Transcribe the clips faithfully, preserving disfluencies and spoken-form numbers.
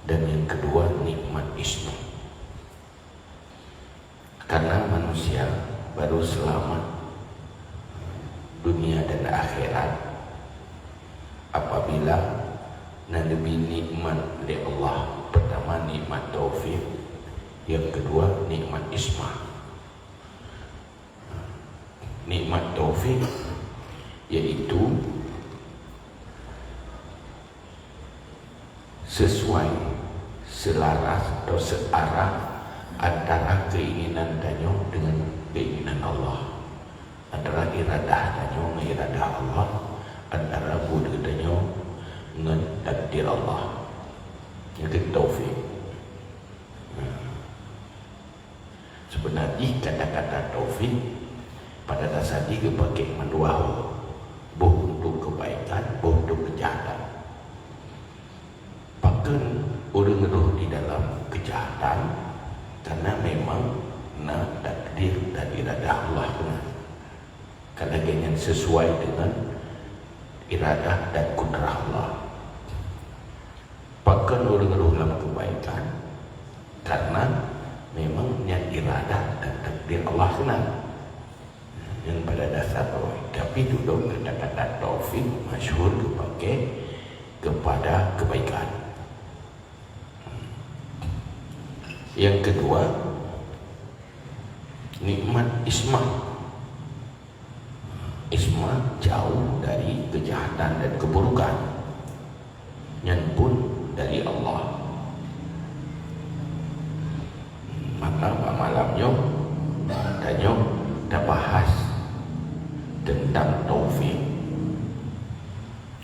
Dan yang kedua, nikmat ismah. Karena manusia baru selamat dunia dan akhirat apabila na geubri nikmat lé Allah. Pertama, nikmat taufik. Yang kedua, nikmat ismah. Nikmat taufik yaitu sesuai, selaras atau searah antara keinginan tanyoe dengan keinginan Allah, antara iradah tanyoe ngon iradah Allah, antara buet geutanyoe ngon takdir Allah. Nyan keuh taufik. Seubeuna jih kata-kata taufik pada dasar jih geupaké mandua hôi, boh untuk keubaikan, boh untuk keujahatan. Pakon ureuëng rôh di dalam keujahatan? Karena memang na takdir dan iradah Allah keunan. Ka lagée nyan sesuai dengan iradah dan kudrah Allah. Pakon ureuëng rôh lam keubaikan? Karena memang nyan iradah dan takdir Allah keunan. Nyan pada dasar Allah. Tapi dudoe kata-kata taufik masyhur geupaké kepada kebaikan. Yang kedua, nikmat ismah. Ismah jauh dari kejahatan dan keburukan. Nyan pun dari Allah. Maka bak malam nyoe, tanyoe tabahas tentang taufik.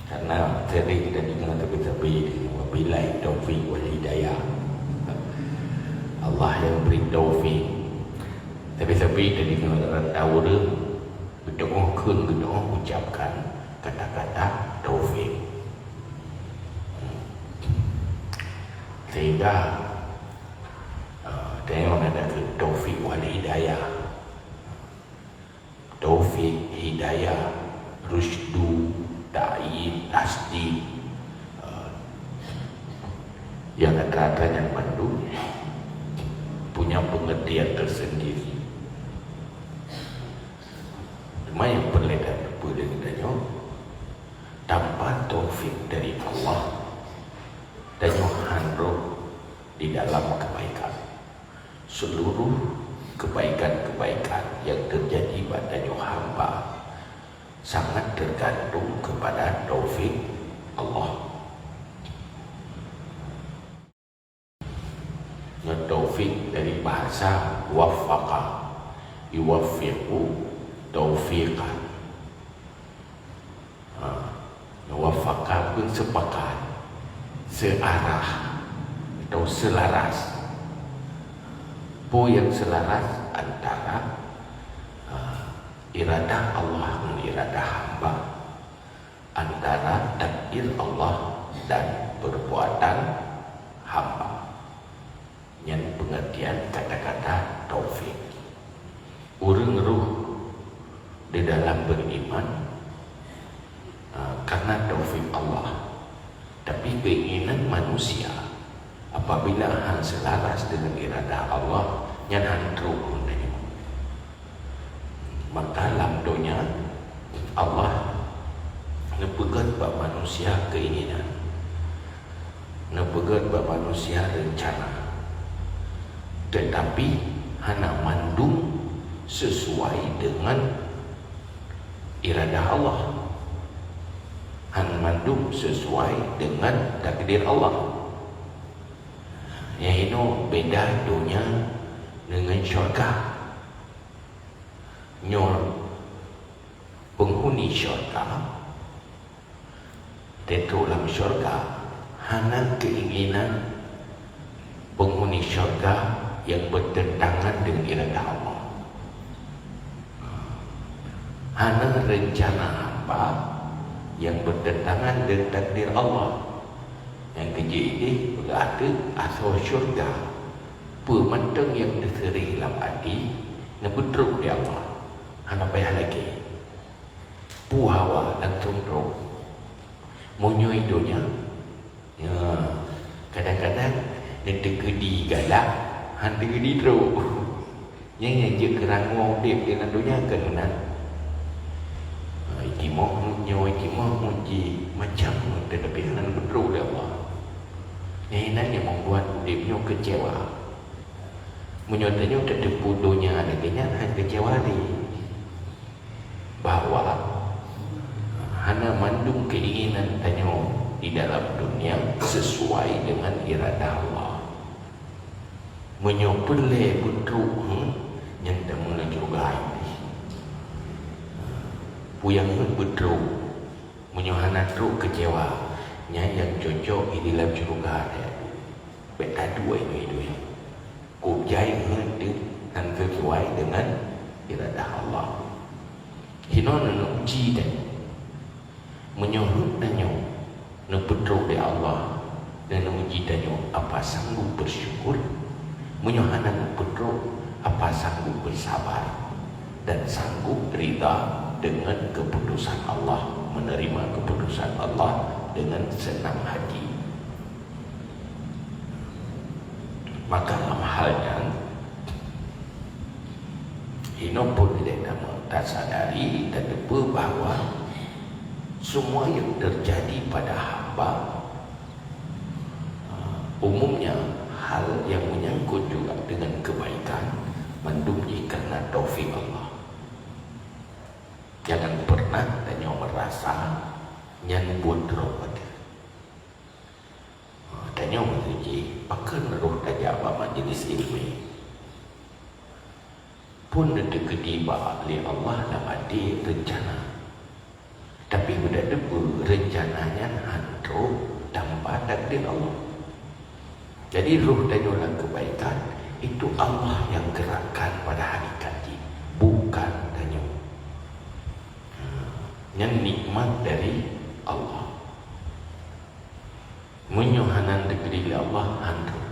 Karena sering kita dengar tapi-tapi, "Wabillahi taufiq wal hidayah." Allah yang beri taufik. Tapi-tapi kita dengar orang tahu tu, geudoa kheun, geudoa ucapkan kata-kata taufik. Sehingga, eh, dia mengatakan taufik wal hidayah. Taufik, hidayah, rusydu, ta'yid, tasdid, eh, yang rata-rata nyan mandum punya pengertian tersendiri. Cuma yang perlu kita peuleueh tanyoe, tanpa taufik dari Allah, tanyoe han rôh di dalam kebaikan. Seluruh kebaikan-kebaikan yang terjadi bak tanyoe hamba sangat tergantung kepada taufik Allah. Nyoe taufik dari bahasa waffaqa, yuwaffiqu taufiqan. Ha, muwafaqah pun sepakat, searah atau selaras. Peue nyang selaras antara, ha, iradah Allah ngon iradah hamba, antara takdir Allah dan perbuatan hamba. Nyan pengertian kata-kata taufik. Ureuëng rôh di dalam beriman, ah, karena taufik Allah. Tapi keinginan manusia, apabila han selaras dengan iradah Allah, nyan han trok pun tanyoe. Maka lam donya Allah neupeugét bak manusia keinginan, neupeugét bak manusia rencana, tetapi hana mandum sesuai dengan iradah Allah, hana mandum sesuai dengan takdir Allah. Nyang inoe beda donya dengan syurga. Nyoe penghuni syurga, teutrok lam syurga, hana keinginan penghuni syurga yang bertentangan dengan iradah Allah. Hana rencana hamba yang bertentangan dengan takdir Allah. Nyang keujeuet ideh peugah ateueh asoe syurga, peue mantong nyang teuseureh lam até neupeutrok di Allah. Hana payah lagée. Peue hawa langsung trok. Meunyoe donya, ya, kadang-kadang Neuteukudi galak, han teukudi trok. Nyang, nyang jeuet keu rangoe udeb di lam donya keu meunan. Ha, itimoh nyoe, itimoh jih, macam ngon teuh, tapi hana neupeudroe lé Allah. Nyang inan nyang membuat udeb nyoe keucewa. Meunyoe tanyoe tateupeue donya lagée nyan, han keucewa lé. Bahwa hana mandum keinginan tanyoe di dalam dunia sesuai dengan iradah Allah. Meunyoe peureulée beutrok, hmm, nyan tamong lam syeuruga. Peue nyang heuet beutrok, meunyoe hana trok keucewa, nyan nyang cocok di dalam syeuruga. Bék taduek iduek-iduek. Kok jai heuet teuh han sesuai dengan iradah Allah. Hinoe neuuji tanyoe. Meunyoe heuet tanyoe neupeutrok lé Allah, dan neuuji tanyoe apa sanggup bersyukur. Meunyoe hana neupeutrok, apa sanggup bersabar dan sanggup rida dengan keputusan Allah, menerima keputusan Allah dengan senang hati. Maka lam hal nyan, hinoe peureulée tamong tasadari, tateupeue bahwa semua yang terjadi pada hamba, umumnya hal yang menyangkut juga dengan kebaikan, mandum jih karena taufik Allah. Jangan pernah tanyoe merasa nyan buet droe watée. Ha, tanyoe meutuji, pakon roh tajak bak majlis ilmu. Pun neuteukudi bak lé Allah lam até reuncana. Tapi beutateupeue reuncana nyan han trok tanpa takdir Allah. Jadi roh tanyoe lam kebaikan, itu Allah yang gerakkan pada hakikat jih, bukan tanyoe. Ha, nyan nikmat dari Allah. Meunyoe hana neuteukudi lé Allah, han trok.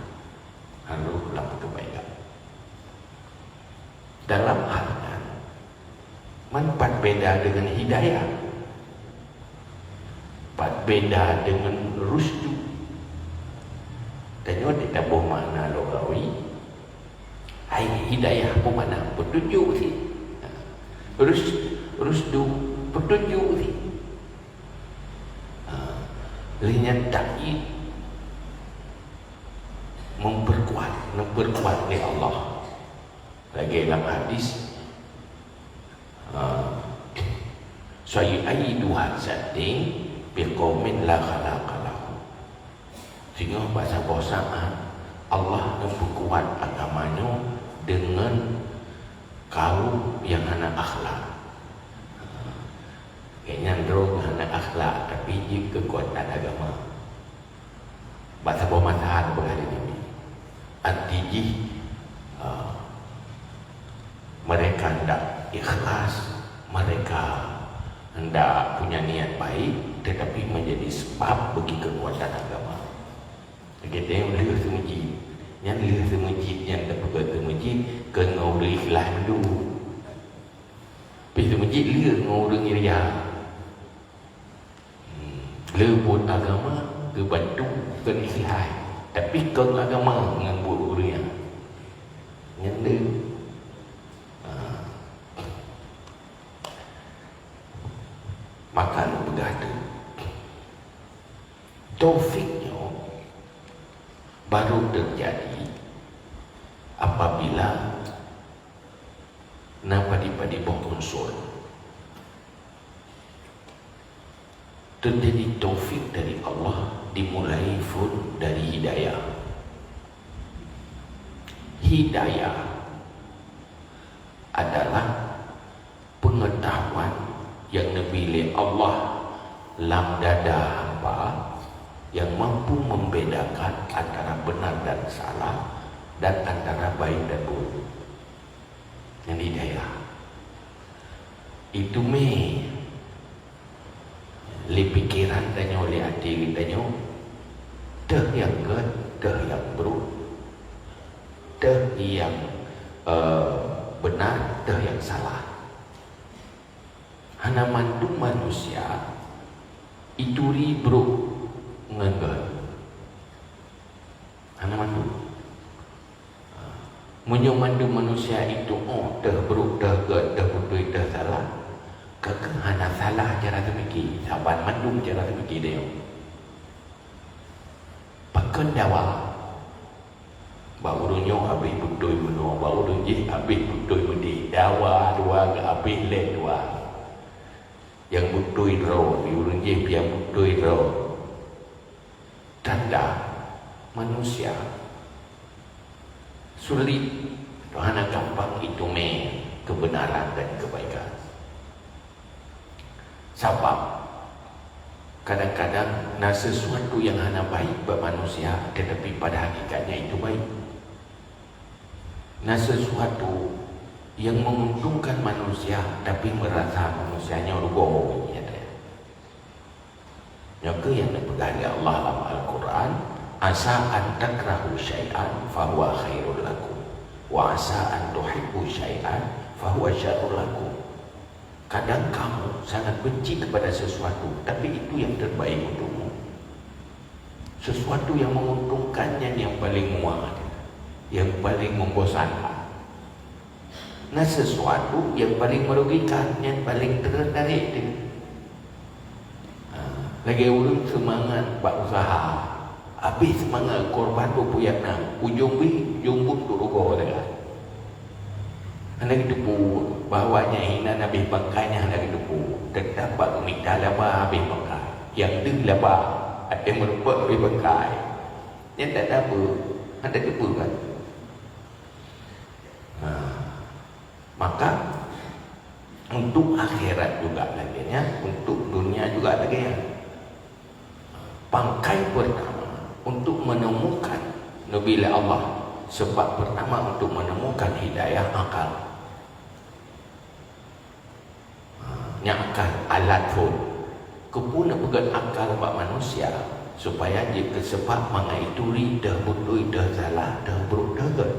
Han trok lam kebaikan. Dalam hal nyan, man pat beda dengan hidayah, pat beda dengan rusdu. Tanyoe teutabôh makna lugawi, hai hidayah peue makna? Peutunjuk sit. Rus-, rusdu, peutunjuk sit. Ha, lheueh nyan takyid, memperkuat, memperkuat lé Allah. Lagée lam hadis, ha, "Sayu'ayyidu hadzad din biqaumin la khalaqa lahum." Singoh bak saboh saát, Allah neupeukuat agama nyoe deungon kaum nyang hana akhlak. Gobnyan droe hana akhlak, tapi jeuet keukuatan agama. Bak saboh masa neupeugah lé Nabi, arti jih, eh, mereka ndak ikhlas, mereka ndak punya niat baik, tetapi menjadi sebab bagi kekuatan agama. Lagée tanyoe lheueh seumeujid, nyan lheueh seumeujid nyan tapeugah seumeujid keu ngon ureuëng ikhlas dulu. Pih seumeujid lheueh ngon ureuëng ria. Hmm, lheueh buet agama geubantu kon ikhlas, tapi kon agama ngon buet ureuëng nyan. Nyan lheueh. Ha. Maka lôn peugah tu, taufik nyoe baru terjadi apabila na padub-padub boh unsur. Terjadi taufik dari Allah dimulai phon dari hidayah. Hidayah adalah pengetahuan yang neubri lé Allah lam dada hamba yang mampu membedakan antara benar dan salah dan antara baik dan buruk. Nyan hidayah. Itu mé lé pikeran tanyoe, lé até geutanyoe, teuh nyang gét, teuh nyang brok, teuh nyang, eh, beunar, teuh nyang salah. Hana mandum manusia ituri brok ngon gét. Hana mandum. Meunyoe mandum manusia itu, oh, teuh brok, teuh gét, teuh beutôi, teuh salah, ka kheueh hana salah cara teumiki, saban mandum cara teumiki deh. Pakon dawa? Bak ureuëng nyoe habéh beutôi meunoe, bak ureuëng jih habéh beutôi meudeh. Dawa dua geuhabéh lé dua. Nyang beutôi droe, di ureuëng jih nyang beutôi droe. Tanda manusia sulit atau hana gampang itume kebenaran dan kebaikan. Sabab kadang-kadang na sesuatu yang hana baik bak manusia, tetapi pada hakikatnya itu baik. Na sesuatu yang menguntungkan manusia, tapi merasa manusia nyoe rugoe, ya tak? Nyoe keuh nyang neupeugah lé Allah lam Al-Quran, "Asa an takrahu syai'an fahuwa khairul lakum, wa asa an tuhibbu syai'an fahuwa syarrul lakum." Kadang kamu sangat benci kepada sesuatu, tapi itu yang terbaik untukmu. Sesuatu yang menguntungkan nyan yang paling muah, yang paling membosankan. Na sesuatu yang paling merugikan, nyan paling teureutarék teuh. Ha, lagée ureuëng seumangat bak useuha, habéh seumangat korban beupuyak na, ujong bih, ujong buet rugoe teuh. Hana geuteupeue bahwa nyang inan habéh bangkai nyan hana geuteupeue, teutap bak geumita laba habéh bangkai. Nyang deuh laba, até meurumpok habéh bangkai. Nyan tak ada apa, hana teupeue kan? Ha. Maka untuk akhirat juga lagée nyan, untuk dunia juga lagée nyan. Pangkai pertama untuk menemukan, neubi lé Allah, sebab pertama untuk menemukan hidayah akal. Ha, nyan akal alat phon. Keupeue neupeugét akal bak manusia supaya jeuet keu sebab mangat ituri deuh beutôi, deuh salah, deuh brok, deuh gét.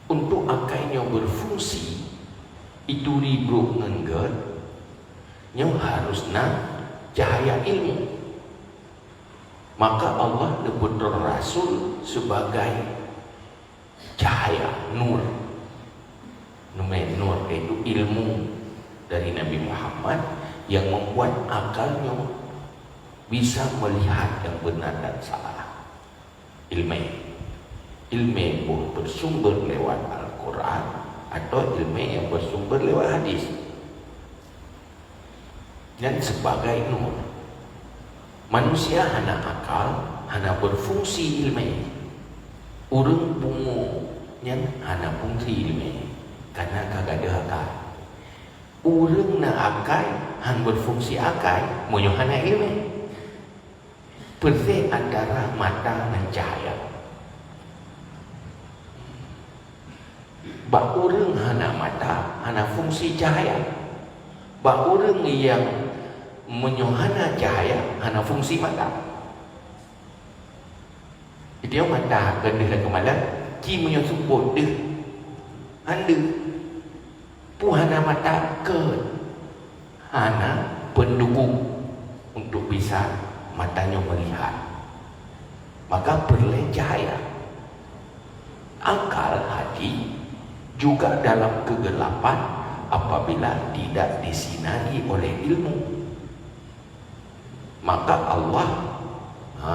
Untuk akai nyoe berfungsi, ituri brok ngon gét, nyoe harus na cahaya ilmu. Maka Allah neupeutrön rasul sebagai cahaya, nur. Neumè nur, yaitu ilmu dari Nabi Muhammad yang membuat akal nyoe bisa melihat yang benar dan salah. Ilmè. Ilmè boh bersumber lewat Al-Quran atau ilmè yang bersumber lewat hadis. Nyan sebagai nur. Manusia hana akal, hana berfungsi ilmè. Ureuëng pungo nyan hana fungsi ilmè, karena ka gadôh akai. Ureuëng na akai hana berfungsi akai meunyoe hana ilmè. Persis antara mata ngon cahaya. Bak ureuëng hana mata, hana fungsi cahaya. Bak ureuëng nyang meunyoe hana cahaya, hana fungsi mata. Itu mata keuneuk lagée malam, ci meunyoe seupôt deuh, hana deuh. Peue hana mata? Keu hana pendukung untuk bisa mata nyoe melihat. Maka peureulée cahaya. Akal hati juga dalam kegelapan apabila tidak disinari oleh ilmu. Maka Allah, ha,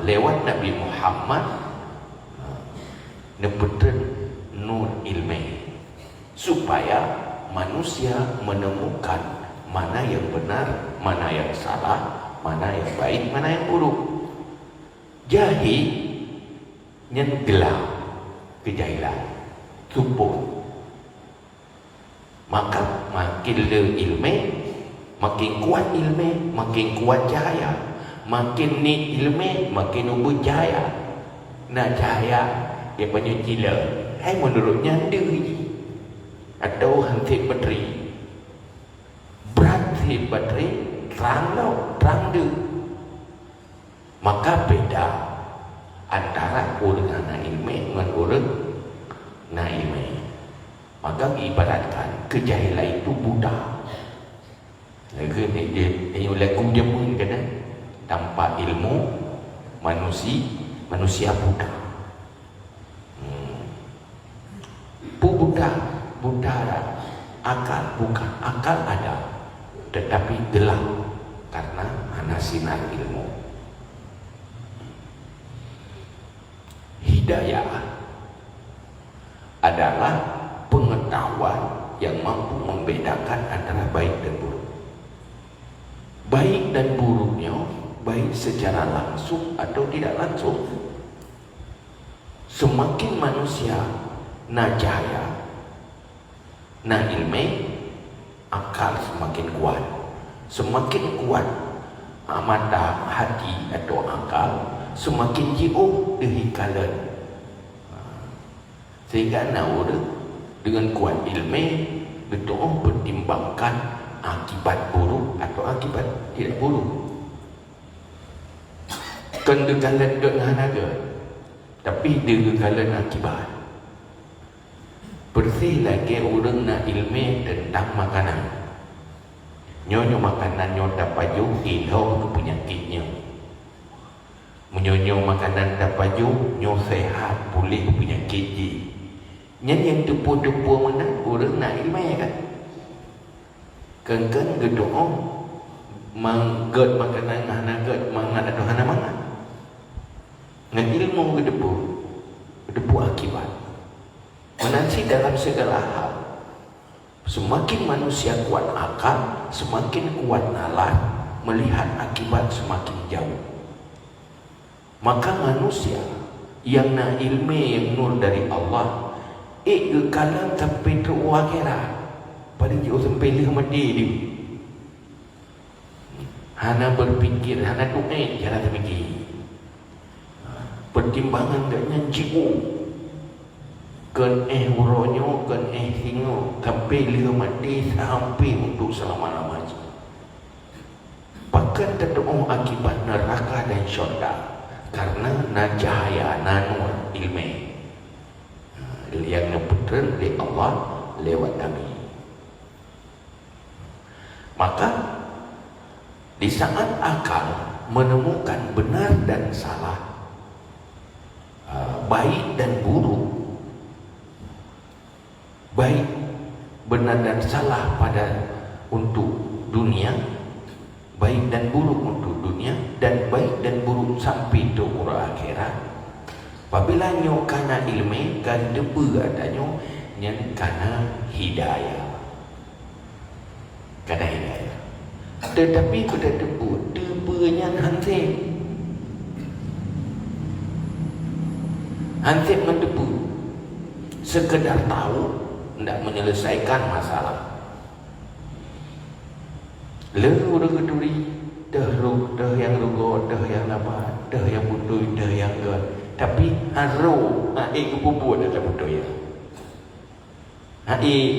lewat Nabi Muhammad, ha, neupeutrön nur ilmè, supaya manusia menemukan mana yang benar, mana yang salah, mana yang baik, mana yang buruk. Jahé nyan geulam keujahilan, seupôt. Maka makin le ilmè, makin kuat ilmè, makin kuat cahaya. Makin nit ilmè, makin ubit cahaya. Na cahaya, ya, panyuci le. Hai, menurut nyan deuh jih. Atau hansét batri. Brat sit batri, trang lom, trang deuh. Maka beda antara ureuëng hana ilmè ngon ureuëng na ilmè. Maka geuibaratkan keujahilan itu buta. Lagée ni dia, ini lagu jameun kan, eh? Tanpa ilmu, manusi-, manusia buta. Hmm. Buta akal bukan, akal ada, tetapi gelap karena hana sinar ilmu. Hidayah adalah pengetahuan yang mampu membedakan antara baik dan buruk. Baik dan buruknya, baik secara langsung atau tidak langsung. Semakin manusia na cahaya, na ilmé, akal semakin kuat. Semakin kuat, ah, mata, hati atau akal, semakin jiôh deuh ikalon. Sehingga na ureuëng dengan kuat ilmé, geutu'oh pertimbangkan akibat buruk atau akibat tidak buruk. Kon geukalon gét ngon hana gét, tapi geukalon akibat. Persis lagée ureuëng na ilmé teuntang makanan. Nyoe, nyoe makanan nyoe tapajoh ilhom keu peunyakét nyoe. Meunyoe nyoe makanan tapajoh, nyoe seuhat puléh peunyakét jih. Nyan nyang teupeu-teupeu meunan ureuëng na ilmé kan? Kon-kon geutu'oh mang-, gét makanan hana gét, mangat atau hana mangat. Ngon ilmu geuteupeu, geuteupeu akibat. Meunan cit dalam segala hal, semakin manusia kuat akal, semakin kuat nalar, melihat akibat semakin jauh. Maka manusia nyang na ilmé nyang nur dari Allah, ék geukalon sampai trok u akhirat, paléng jih sampai lheueh maté deuh. Hana berpikir, hana tu'en cara teumikir. Pertimbangan geuh nyan jiôh. Kon éh uroe nyoe, kon éh singoh, sampai lheueh maté, sampai untuk selama-lama jih. Pakon tatu'oh akibat neuraka dan syurga? Karena na cahaya, na nur, ilmé, nyang neupeutreun lé Allah lewat Nabi. Maka, di saat akal menemukan benar dan salah, eh, baik dan buruk, baik benar dan salah pada untuk dunia, baik dan buruk untuk dunia, dan baik dan buruk sampai untuk uroe akhirat. Apabila nyoe kana ilmé, ka teupeue ata nyoe, nyan kana hidayah. Kana hidayah. Tetapi keu tateupeue, teupeue nyan han sép. Han sép ngon teupeue. Sekedar tahu, ndak menyelesaikan masalah. Le ureuëng geuturi, deuh ru-, deuh nyang rugoe, deuh nyang labat, deuh nyang beutôi, deuh nyang gét. Tapi, han ro, han ék geupeubuet ata beutôi nyan. Han ék.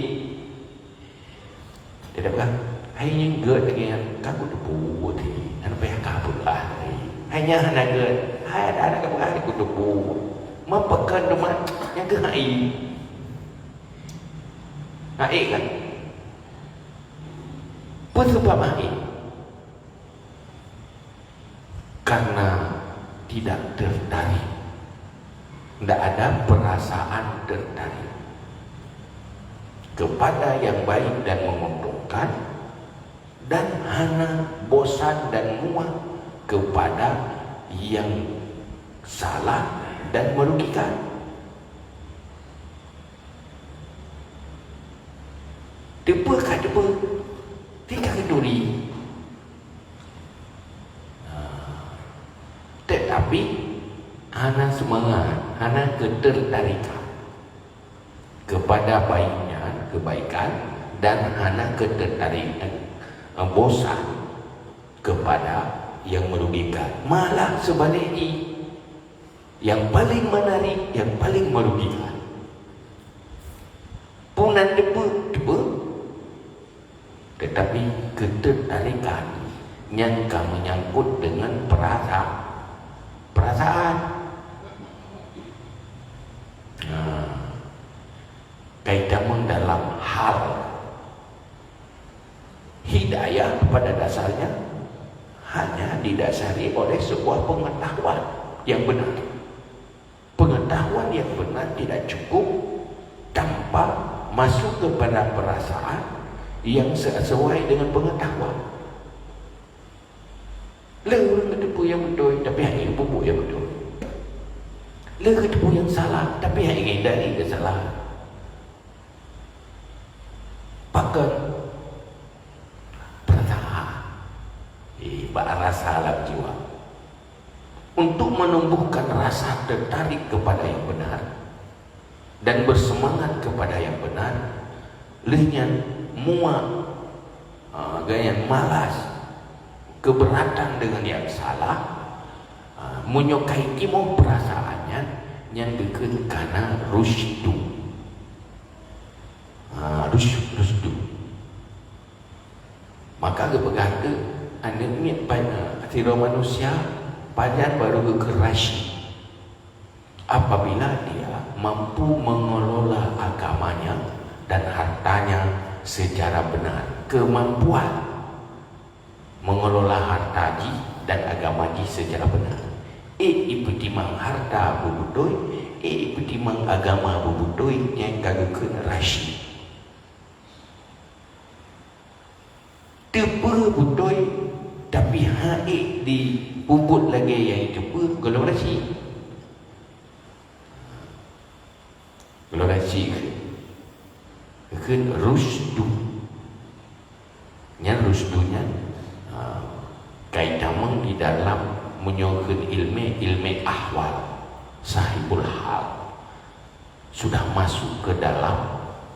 Dia dah peugah, "Hai nyang gét lagée nyan, ka kuteupeue tadi. Hana payah kapeugah lagi. Hai nyang hana gét, hai ada-ada kapeugah, kuteupeue. Meupakon teuma nyang keuh han ék." Han ék kan? Peue sabab han ék? Karena tidak tertarik. Tidak ada perasaan tertarik kepada yang baik dan menguntungkan, dan hana bosan dan muak kepada yang salah dan merugikan. Teupeue ka teupeue, tinggai geuturi. Tetapi hana seumangat, hana keuteutarikan kepada baiknya, kebaikan, dan hana keuteutarikan, eh, bosan kepada yang merugikan. Malah sebaliknya, yang paling menarik, yang paling merugikan. Pue nan teupeue, teupeue. Tetapi keuteutarikan nyan ka menyangkut dengan perasa-, perasaan. Nah, kaitannya dalam hal hidayah pada dasarnya hanya didasari oleh sebuah pengetahuan yang benar. Pengetahuan yang benar tidak cukup tanpa Masuk kepada perasaan yang sesuai dengan pengetahuan. Le ureuëng geuteupeue nyang beutôi, tapi hana geupubuet nyang beutôi. Le geuteupeue nyang salah, tapi hana geuhindari keusalahan. Pakon? Perasaan. Eh, bak rasa lam jiwa. Untuk menumbuhkan rasa tertarik kepada yang benar dan bersemangat kepada yang benar, lheueh nyan muak, ah, gaya malas, keberatan dengan yang salah, ah, meunyoe ka timoh perasaan nyan, nyan geukheun kana rusydu. Ah, rus-, rusdu. Maka geupeugah keu aneuëk miet pa-, sidroe manusia, pajan baru geukheun rasyid. Apabila dia mampu mengelola agamanya dan hartanya secara benar, kemampuan mengelola harta jih dan agama jih secara benar. Ék ipeutimang harta beubeutôi, ék ipeutimang agama beubeutôi, nyan ka geukheun rasyid. Teupeue beutôi, tapi hana ék jipeubuet lagée nyang jiteupeue, golom rasyid. Golom rasyid kheun. Kheun rusydu. Nyan rusydu nyan, ha, ka itamong di dalam meunyoe kheun iéleumé, iéleumé ahwal, sahibul hal. Sudah masuk ke dalam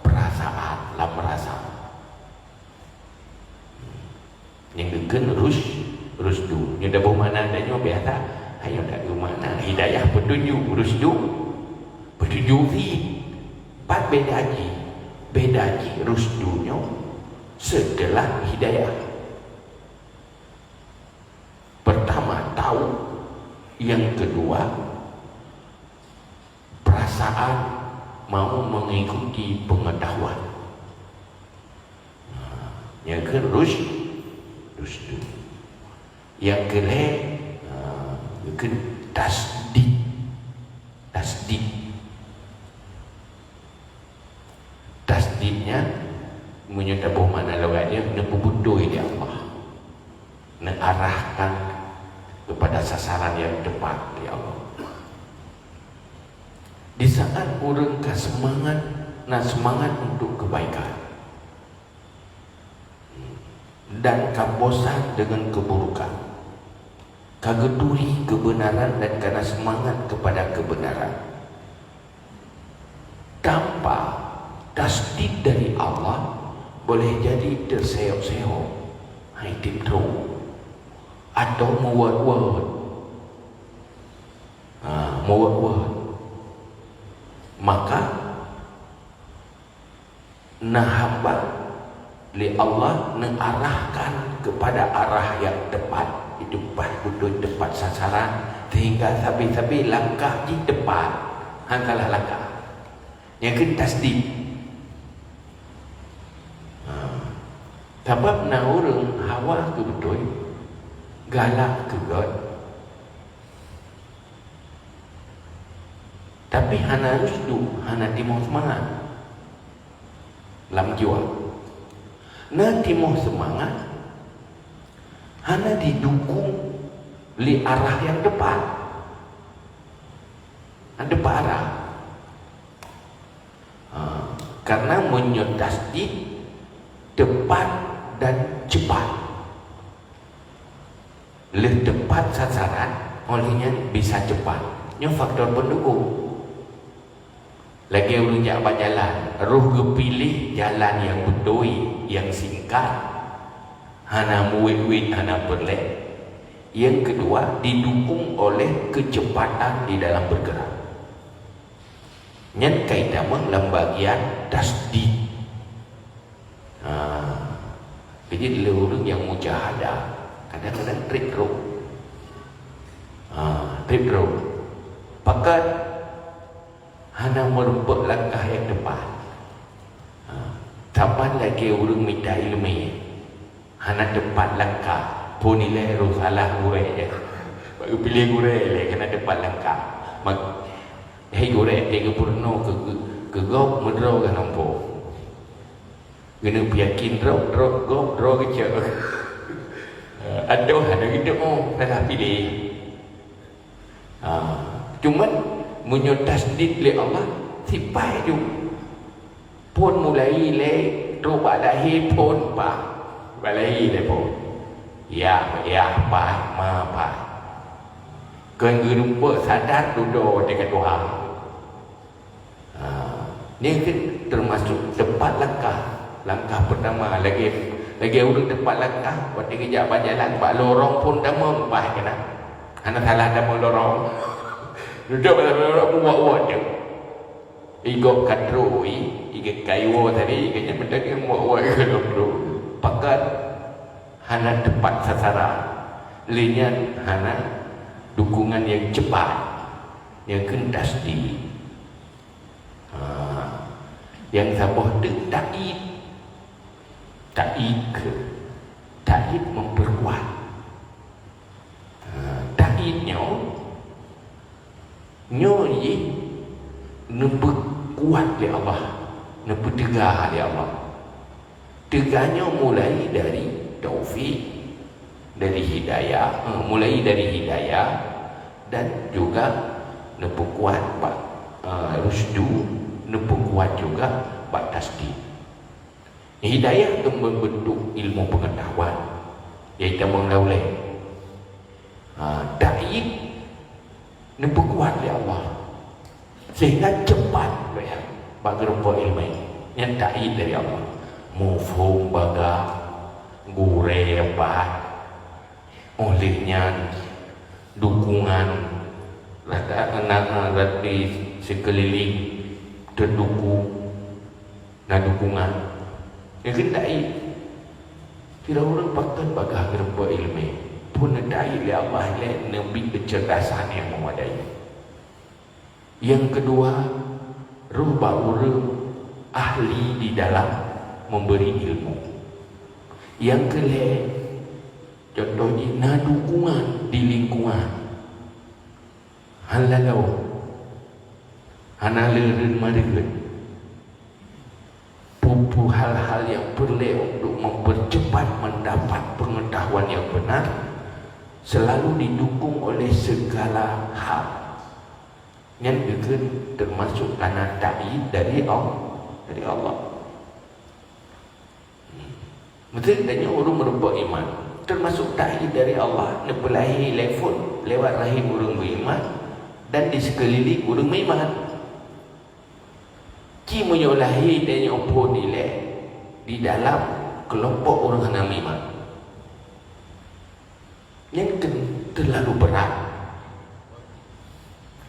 perasaan, lam rasa. Nyang geukheun rus-, rusdu. Nyoe taboh makna tanyoe biasa. Ayo taboh makna hidayah, petunjuk, rusdu, petunjuk fi. Pat beda jih. Beda jih rusdu nyoe setelah hidayah. Pertama tahu, yang kedua perasaan mau mengikuti pengetahuan. Nah, nyang keu rus-, rusdu. Nyang keu lhée, nah, keu tasdik. Tasdik. Tasdik nyan, meunyoe taboh makna logat jih, neupeubeutôi lé Allah. Neuarahkan kepada sasaran yang tepat lé Allah. Di saat ureuëng ka seumangat, na seumangat untuk kebaikan, dan ka bosan dengan keburukan, ka geuturi kebenaran dan ka na seumangat kepada kebenaran, tanpa tasdik dari Allah, boleh jadi teuseuok-seuok, hai tip trok, atau meuwot-wot. Ha, meuwot-wot. Maka, na hamba lé Allah neuarahkan kepada arah yang tepat, itu pat beutôi tepat sasaran, sehingga sabe-sabe langkah jih tepat, han salah langkah. Nyang keu tasdik. Ha. Sabab na ureuëng hawa keu beutôi, galak keu gét, tapi hana rusdu, hana timoh seumangat lam jiwa. Na timoh seumangat, hana jidukong lé arah nyang tepat. Nyang tepat arah. Ha, karena meunyoe tasdik, tepat dan cepat. Lheueh tepat sasaran, óh lheueh nyan bisa cepat. Nyoe faktor peundukong. Lagée ureuëng jak bak jalan, roh geupiléh jalan nyang beutôi, nyang singkat, hana meuwét-wét, hana peureulée. Nyang keudua, didukong oleh keucepatan di dalam bergerak. Nyan ka itamong lam bagian tasdik. Ha, jadi lé ureuëng nyang mujahadah, kadang-kadang treb trok. Ha, treb trok. Pakon? Hana meurumpok langkah nyang tepat. Ha, saban lagée ureuëng mita iéleumé. Hana tepat langkah, phon ilée roh salah gurée. Bak geupiléh gurée ilée keu hana tepat langkah. Mak-, hai gurée, teugeupeurunoe keu, keu gob meudroe ka nampo. Keuneuk peuyakin droe, droe gob, droe geucok. Adoh hana geudoe, salah piléh. Ha, cuman meunyoe tasdid lé Allah, sipai ju. Phon mulai lé trok bak lahé phon paih. Bak lahé lé phon. Yah, yah paih, ma paih. Kon geurumpok sadar dudoe teuka tuha. Ha, nyan kan teumasok teumpat langkah. Langkah peutama lagèe, lagèe ureueng teumpat langkah, watèe geujak bak jalan, bak lorong phon tamong paih keunan. Hana salah tamong lorong. Dudoe bak lorong, muwat-wat teuk. Igob ka trok, i, i geukayue tadi, i geunyan meuteugeuh muwat-wat i gob trok. Pakat hana teumpat sasaran. Lé nyan hana dukungan nyang cepat. Nyang kheun tasdid. Ha, nyang saboh teuk ta'id. Ta'id kheun, ta'id memperkuat. Ha, ta'id nyoe, nyoe jih neupeukuat lé Allah, neupeuteuga lé Allah. Teuga nyoe mulai dari taufik, dari hidayah, eh, mulai dari hidayah dan juga neupeukuat bak, eh, rusdu, neupeukuat juga bak tasdid. Hidayah tu membentuk ilmu pengetahuan, yaitu mengaulai. Ha, ta'id neupeukuat lé Allah. Sehingga cepat bak geureumpok ileumèe. Nyan ta'id dari Allah. Muphom bagah, gurèe pat. Óh lheueh nyan, dukungan rata-, na, na, di sikeulileng teudukung. Na dukungan. Nyang kheun ta'id. Sidroe ureueng pakon bagah geureumpok ileumèe, phon neuta'id lé Allah lé neubi keuceurdasan nyang meumadai. Nyang keudua, roh bak ureueng ahli di dalam memberi ilmu. Nyang keulhèe, contoh jih na dukungan di lingkungan. Hana laloe, hana leureuen mareuet. Peue-peue hal-hal nyang peureulèe untuk mempercepat mendapat pengetahuan yang benar selalu didukung oleh segala hal. Nyan geukheun teumasok kana ta'id dari Allah, dari Allah. Meuteuk tanyoe ureueng meureumpok iman, teumasok ta'id dari Allah, neupeulahé lé phon lewat rahim ureueng beuiman dan di sikeulileng ureueng meuiman. Ci meunyoe lahé tanyoe phon ilèe di dalam keulompok ureueng hana meuiman. Nyan kheun teulalu brat.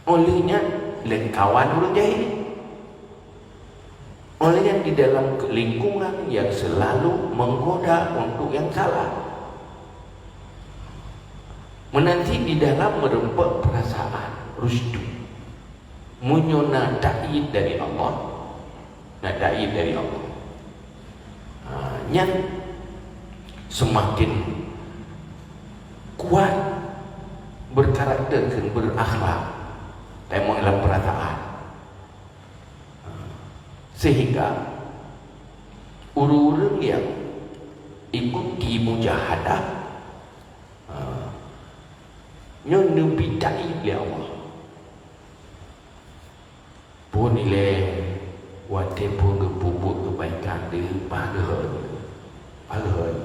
Óh lheueh nyan, lé kawan ureueng jahé. Óh lheueh nyan di dalam lingkungan yang selalu menggoda untuk yang salah. Meunan cit di dalam meureumpok peurasaan, rusdu. Meunyoe na ta'id dari Allah, na ta'id dari Allah. Ha, nyan seumaken kuat berkarakter keu berakhlak, tamong lam peurasaan. Ha, sehingga ureueng-ureueng nyang ikuti mujahadah, ha, nyoe neubi ta'id lé Allah. Phon ilèe watèe phon geupeubuet keubaikan deuh, bah geuhon, bah geuhon.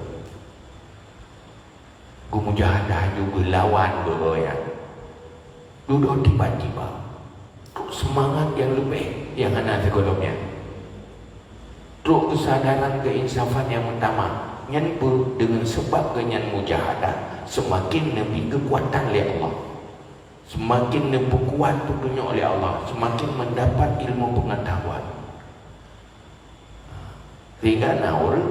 Geumujahadah ju geulawan geuh nyan. Dudoe tiba-tiba, trok seumangat nyang leubeh nyang hana sigohlom nyan. Trok keusadaran keuinsafan nyang meutamah. Nyan peue? Deungon sabab geuh nyan mujahadah, seumaken neubi keukuatan lé Allah. Seumaken neupeukuat peutunyok lé Allah, seumaken meudapat ilmu peungeutahuan. Sehingga na ureueng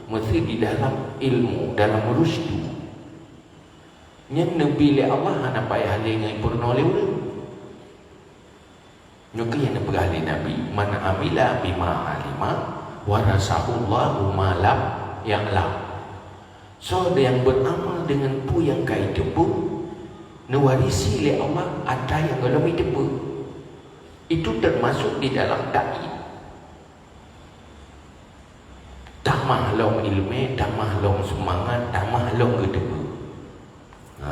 meusti di dalam ilmu, dalam rusdu. Nyan neubi lé Allah hana payah lé ngon peurunoe lé ureueng. Nyoe keuh nyang neupeugah lé Nabi, "Man amila bima alima, warasahullahu ma lam ya'lam." Soe nyang beuramal deungon peue nyang ka jiteupeue, neuwarisi lé Allah atra nyang gohlom jiteupeue. Itu teumasok di dalam ta'id. Tamah lom iéleumé, tamah lom seumangat, tamah lom geuteupeue. Ha.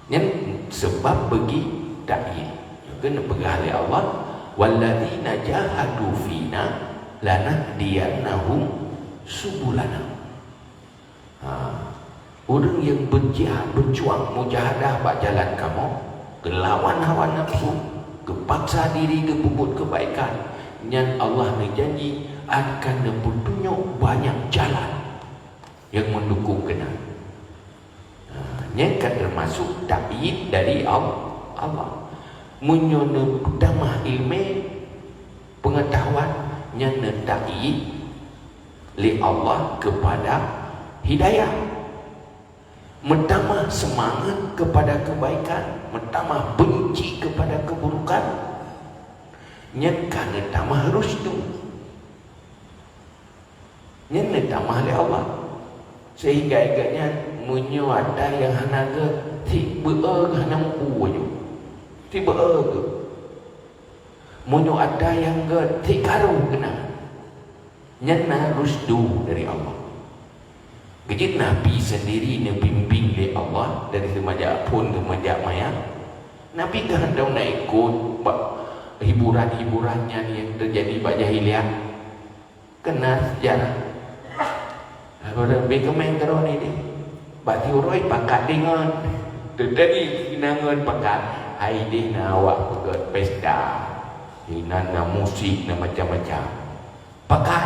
Nyan sabab bagi takyid. Nyang keuneuk peugah lé Allah, "Walladzina jahadu fina lanahdiyannahum subulana." Ha. Ureuëng nyang beujihad, beujuang, mujahadah bak jalan kamoe, geulawan hawa nafsu, geupaksa diri geupeubuet keubaikan, nyan Allah neujanji akan neupeutunyok banyak jalan nyang meudukung keunan. Ha, nyan ka teumasuk takyid dari Al-, Allah. Meunyoe neutamah iéleumé, peungeutahuan, nyan neutakyid lé Allah keupada hidayah. Meutamah seumangat keupada keubaikan, meutamah beunci keupada keuburukan, nyan ka neutamah rusdu. Nyan neutamah lé Allah. Seuhingga geuh nyan, meunyoe atra nyang hana geuh, sibeueu geuh hana mupu aju. Sibeueu geuh. Meunyoe atra nyang geuh, sikaru keunan. Nyan na rusdu dari Allah. Keujieb Nabi sendiri neubimbing lé Allah dari seumanjak phon keu manjak maya. Nabi geuh hana na ikot bak hiburan-hiburan nyan nyang teujadi bak jahiliyah. Keuna seujarah. Leubeh keumeng keudroe ni deh. Bak siuroe pakat deungon. Teutadi sinangon pakat. Hai deh na awak peugöt pesta. Inan na musik, na macam-macam. Pakat.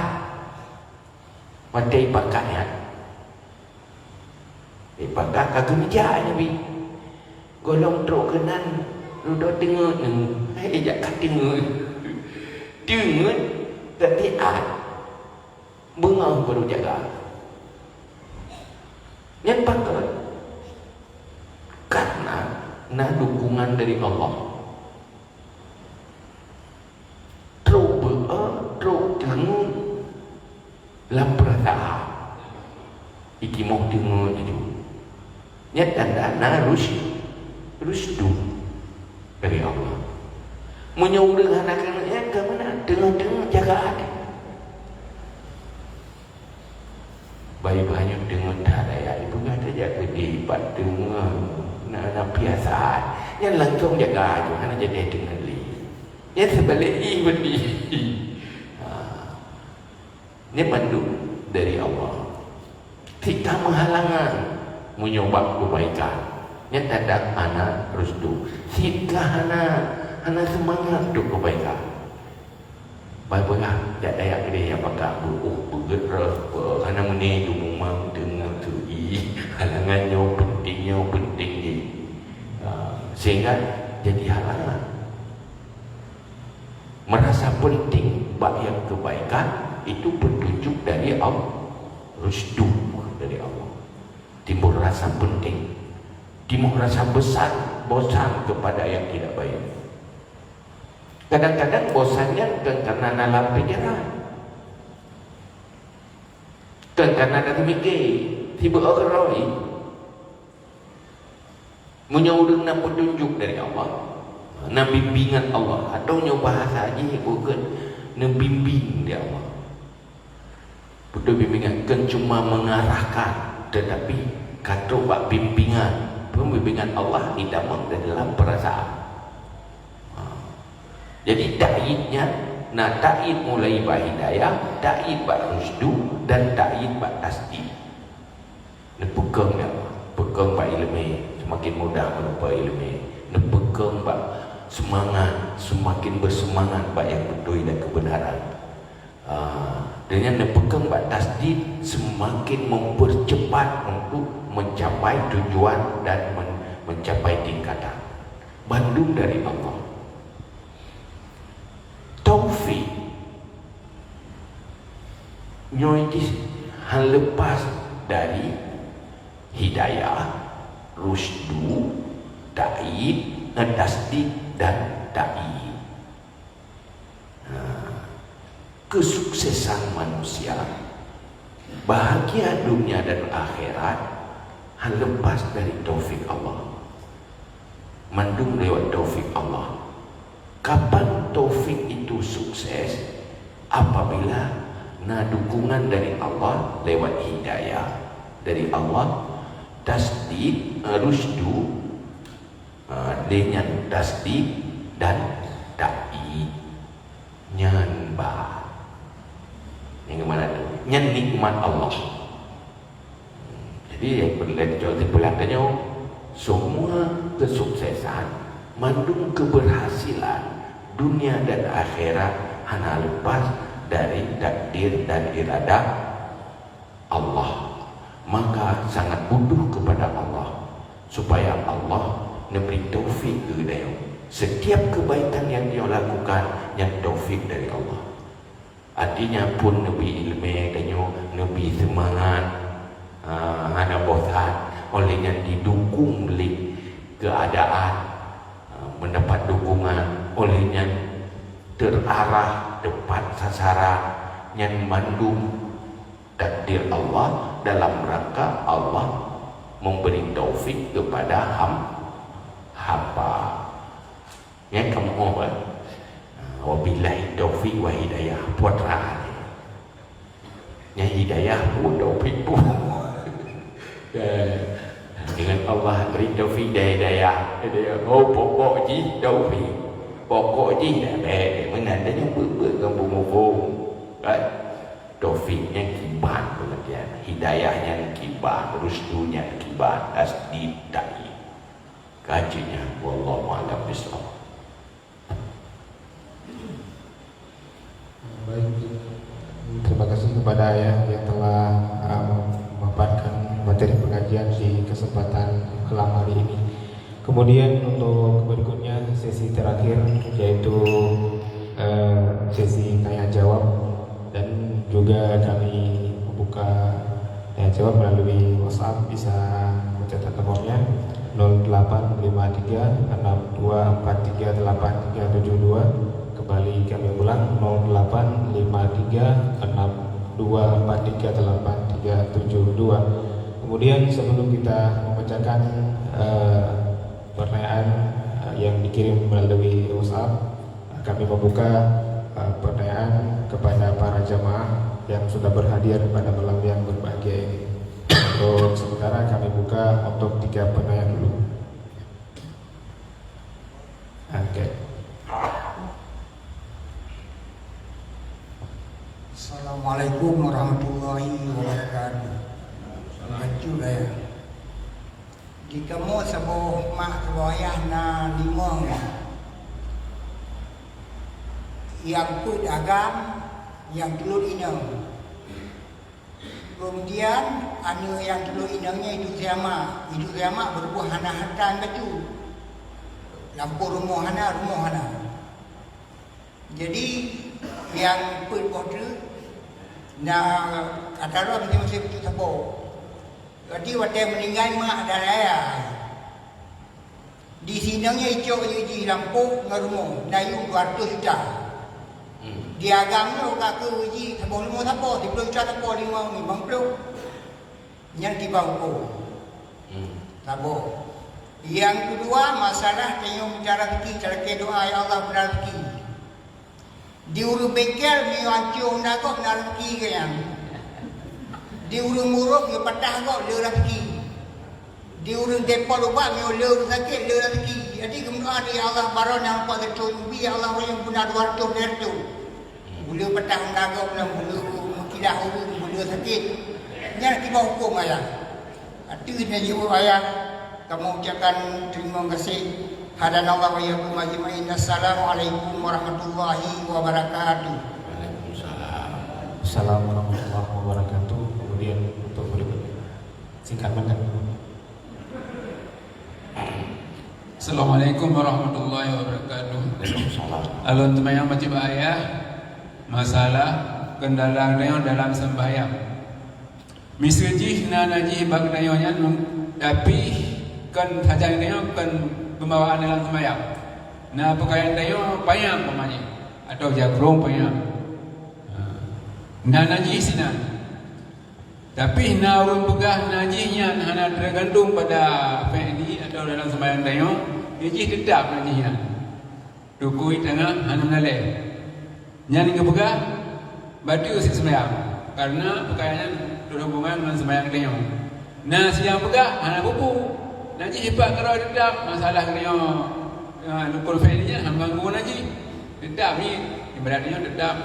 Watèe pakat nyan. Eh, pakat ka geumeuja Nabi. Gohlom trok keunan, dudoe teungeut nyoe. Eh, jak ka teungeut. Teungeut, teutiat. Beungoh baru jaga. Nyan pakon? Karena na dukungan dari Allah. Trok beu'ah, trok teungeut lam peurasaan. Itimoh teungeut itu. Nyan tanda na rus-, rusdu dari Allah. Meunyoe ureuëng hana keuneuk nyan, ka meunan teungeut-teungeut jaga até. Bayi banyu teungeut that ayat ipeugah tajak keudeh bak teungeut na, na piasan. Nyan langsong jaga aju, hana jadi teungeut lé. Nyan seubalek ih beudi. Ha. Nyan mandum dari Allah. Sika meuhalangan meunyoe bak keubaikan. Nyan tanda hana rusdu. Sika hana, hana seumangat untuk keubaikan. Bah peugah jak dayah keudeh nyang pakat beuoh beugét reuh, beuoh hana meuné geumumang teungoh teu-i, halangan nyoe peunteng, nyoe peunteng jih. Ah, sehingga jadi halangan. Merasa penting bak nyang kebaikan itu petunjuk dari Allah, rusdu dari Allah. Timbul rasa penting, timbul rasa besar, bosan kepada yang tidak baik. Kadang-kadang bosan nyan kon karena na lam pikiran. Kon karena na teumike, tiba keuroi. Meunyoe ureuëng na petunjuk dari Allah, na bimbingan Allah, atau nyoe bahasa jih bukan neubimbing di Allah. Beutôi bimbingan kon cuma mengarahkan, tetapi ka trok bak bimbingan. Pembimbingan Allah ditamong di dalam perasaan. Ha. Jadi takyid nyan na takyid mulai bak hidayah, takyid bak rusdu, dan takyid bak tasdid. Neupeukong ya, peukong bak iéleumé, semakin mudah meureumpok iéleumé. Neupeukong bak seumangat, semakin beuseumangat bak nyang beutôi dan keubeunaran. Ah, dan nyan neupeukong bak tasdid semakin mempercepat untuk mencapai tujuan dan men-, mencapai tingkatan. Bandum dari Allah. Taufik nyoe jih han leupas dari hidayah, rusdu, takyid, tasdid, dan takyid. Nah, kesuksesan manusia, bahagia dunia dan akhirat, han leupas dari taufik Allah. Mandum lewat taufik Allah. Kapan taufik itu sukses? Apabila Na dukungan dari Allah lewat hidayah dari Allah, tasdid, eh, rusdu, eh, lé nyan tasdid dan ta'yid. Nyan ba. Nyang mana tu? Nyan nikmat Allah. Jadi, nyang peureulée jeuet teupeulangka nyoe, semua kesuksesan, mandum keberhasilan dunia dan akhirat hana lepas dari takdir dan iradah Allah. Maka sangat butuh kepada Allah supaya Allah neubri taufik keu geutanyoe. Setiap kebaikan yang nyoe lakukan, nyan taufik dari Allah. Artinya, phon neubri iéleumé tanyoe, neubri seumangat, ah, hana bosan, oleh nyan didukung lé keuadaan, ah, mendapat dukungan, oleh nyan terarah tepat sasaran, nyan mandum takdir Allah dalam rangka Allah memberi taufik kepada ham-, hamba. Nyan kamoe, eh? Wabillahi taufiq wa hidayah, putra. Nyan hidayah pun, taufiq pun. Eh, dengan Allah beri taufiq dan hidayah. Hidayah. Oh, pokok jih taufiq. Pokok jih dah baik. Meunan dah nyoe buet-buet ngon peumuphom. Kan? Taufiq nyan kiban pengertian. Hidayah nyan kiban. Rusdu nyan kiban. Tasdid, ta'yid. Kaji nyan, wallahu a'lam bishawab. Baik, terima kasih kepada Ayah yang telah, uh, memaparkan materi pengajian di kesempatan malam hari ini. Kemudian untuk berikutnya, sesi terakhir, yaitu, uh, sesi tanya jawab. Dan juga kami membuka tanya jawab melalui WhatsApp, bisa mencatat nomornya, nol delapan lima tiga enam dua empat tiga delapan tiga tujuh dua. Kembali kami ulang, nol delapan lima tiga enam dua empat tiga delapan tiga tujuh dua. Kemudian, sebelum kita membacakan, eh, pertanyaan, eh, yang dikirim melalui WhatsApp, kami membuka, eh, pertanyaan kepada para jamaah yang sudah berhadir pada malam yang berbahagia ini. Untuk sementara, kami buka untuk tiga pertanyaan dulu. Oke. Assalamualaikum warahmatullahi wabarakatuh. Bacut, ya. Di kamoe saboh mak saboh ayah na limong. Nyang peuet agam, nyang tulôt inong. Keumudian, aneuk nyang tulôt inong nyan itu si ama. Itu si ama beureubuet hana hareuta nyang bacut. Lampôh rumoh hana, rumoh hana. Jadi, nyang peuet boh treuk, na atra lom di Mesir peuet saboh. Jadi, watée meuninggai mak dan ayah, di si inong nyan icok jih lampôh ngon rumoh, na yuem dua ratus juta. Hmm. Di agam nyoe ka keu jih saboh limong sapo, siplôh juta sapo, limong, limong plôh. Nyan kiban hukôm. Hmm. Saboh. Nyang keudua, masalah tanyoe mita raseuki, talakée doa, "Ya Allah, bri raseuki." Di ureuëng bengkel, meunyoe ancô honda gob, na raseuki keu nyan. Di ureuëng murôk, meunyoe patah gob, le raseuki. Di ureuëng teumpok ubat, meunyoe le ureuëng sakét, le raseuki. Jadi, geumeudoa di Allah, baroe nyang empat ratus ubi, ya Allah, ureuëng nyang guna dua ratus, lhèe ratus. Beu le patah honda gob, beu le meukilah ureuëng, beu le sakét. Nyan kiban hukôm, ayah. Ateueh nyan jaweueb ayah, kamoe ucapkan teurimong gaséh. Hadanallahu wa iyyakum ajma'in. Assalamualaikum warahmatullahi wabarakatuh. Waalaikumsalam. Assalamualaikum warahmatullahi wabarakatuh. Kemudian untuk berikutnya, singkat banget. Assalamualaikum warahmatullahi wabarakatuh. Waalaikumsalam. Alon teumayang bacut bak ayah, masalah kendala tanyoe dalam sembahyang. Miseue jih na najih bak geutanyoe nyan, tapi kon sajan geutanyoe kon peubawaan dalam seumayang. Na peukayan geutanyoe panyang umpama jih, atawa jakrong panyang. Ha. Na najih sinan. Tapi na ureuëng peugah najih nyan hana teugantung pada fi'li atawa dalam seumayang geutanyoe, jih teutap najih nyan. Tukui teungoh hana meunalée. Nyan geupeugah, Bateue sit seumayang, karena peukara nyan berhubungan ngon seumayang geutanyoe. Na sidang peugah hana bubu, na jih ipat keudroe teutap masalah geutanyoe, eh, rukun fi'li nyan hana ganggu na jih. Teutap ni ibadat nyoe teutap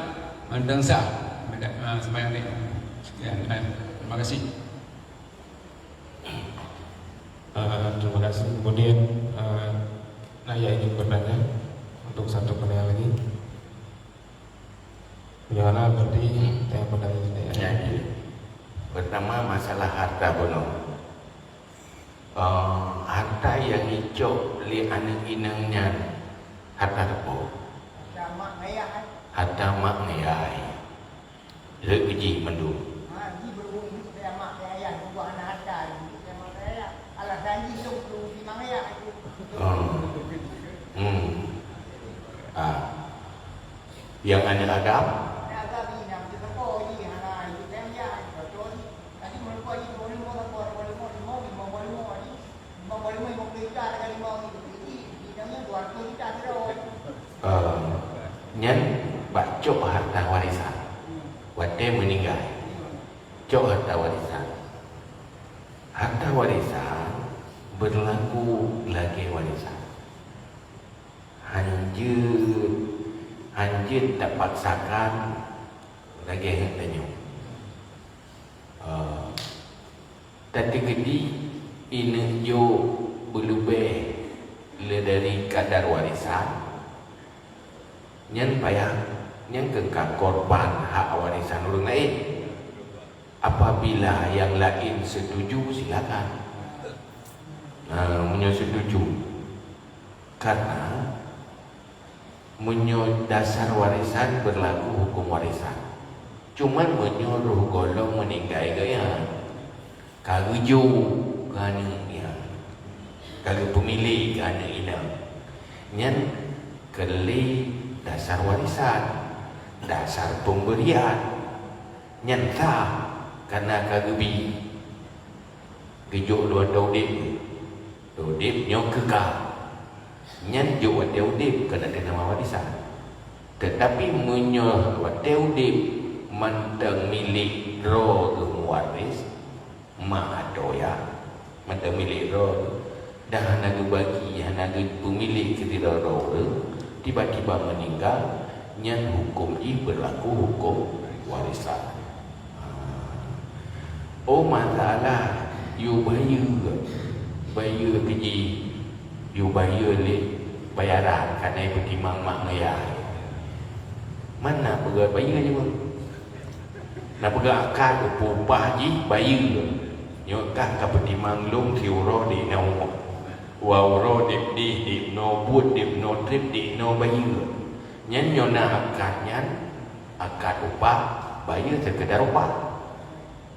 mantong sah ibadat, eh, seumayang geutanyoe. Sekian, eh, terima kasih. Eh, terima kasih. Kemudian, eh, na nyang ingin bertanya untuk satu pertanyaan lagi? Bagaimana berarti tanya pertanyaan ini? Ya, ya. Pertama, masalah harta bunoe. Eh, harta nyang jicok lé aneuk inong nyan harta teupeue? Harta mak ngon yah. Harta mak ngon yah. Rhët jih mandum. Ha, jih berhubung hidup saya mak saya ayah, bubuh anak harta, hidup saya mak saya ayah. Alasan jih tu perlu di mak ayah itu. Hmm. Hmm. Ah. Nyang aneuk agam? Aneuk agam ni nak beuteupeue jih, hana hidup saya ayah, beutôi jih. Tapi meuleupeue jih, dua lima, dua lima, lima, lima, lima, lima, jih. Ah, nyan bak cok harta warisan. Watée meuninggai, cok harta warisan. Harta warisan beurlaku lagée warisan. Hanjeuet, hanjeuet tapaksakan lagée geutanyoe. Ah, tateukeudi ineuek jok beuleubeh le dari kadar warisan, nyan payah, nyan keu ka korban hak warisan ureuëng laén. Apabila nyang laén setuju, silakan. Nah, meunyoe setuju. Karena meunyoe dasar warisan beurlaku huköm warisan. Cuman meunyoe roh gohlom meuninggai geuya, ka geujok keu aneuk nyan, ka geupeumilék keu aneuk inong, nyan keu lé dasar warisan, dasar pemberian, nyan sah, karena ka geubi. Geujok lôn watée udeb. Udeb nyoe keu ka. Nyan jok watée udeb keu na keu nama warisan. Teutapi meunyoe watée udeb mantong milék droe geuh muwaris, ma atau ya, mantong milék droe geuh, dan hana geubagi, hana geupeumilék keu sidroe-droe ureuëng, tiba-tiba meuninggai, nyan huköm jih beurlaku huköm warisan. Oh, masalah yue bayeue, bayeue keu jih, yue bayeue lé bayaran, ka na peutimang mak ngon yah. Mana peugah bayeue nyoe? Na peugah akad upah jih bayeue. Nyoe kah ka peutimang lôn siuroe di inoe. Dua uroe deb dih, deb noe buet, deb noe treb, deb noe bayeue. Nyan nyoe na akad nyan, akad upah, bayeue seukeudar upah.